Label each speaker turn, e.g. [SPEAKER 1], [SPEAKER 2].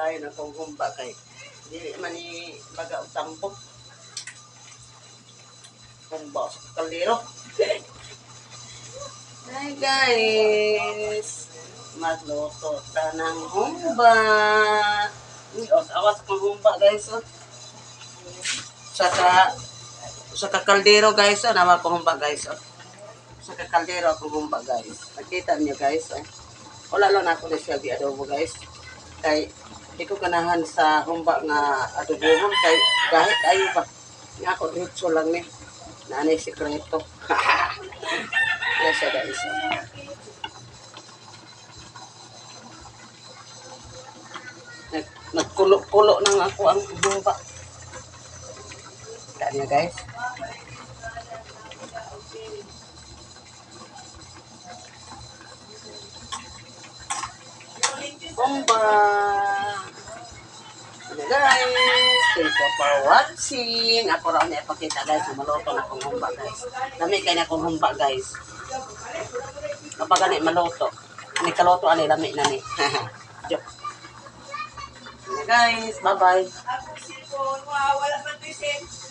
[SPEAKER 1] Dayon akong humba kay dili man ni baga og tambok. Humba sa kaldero. Hi guys! Magluto ta ng humba. Awas awas akong humba, guys. Oh. Saka sa kaldero, guys, oh, naman akong humba, guys. Oh. Sa kaldero akong humba, guys. Nakita niyo, guys. Oh. Wala lang ako na siya adobo, guys. Kay di ko ganahan sa humba nga adobohon kay kahit ayo ba. Nga ako diretso lang ni. Naanay sikreto. Yan siya, guys. Oh. Nagkulo-kulo nang ako ang humba. Kita niyo, guys. Humba. Ano, guys, thank you for watching. Ako raw na ipakita, guys, na maluto na akong humba, guys. Lami kay na akong humba, guys. Kapag gani maluto. Ani kaluto ani lami na ni. Joke. Ano, guys, bye-bye.
[SPEAKER 2] Akong cellphone, wala man to.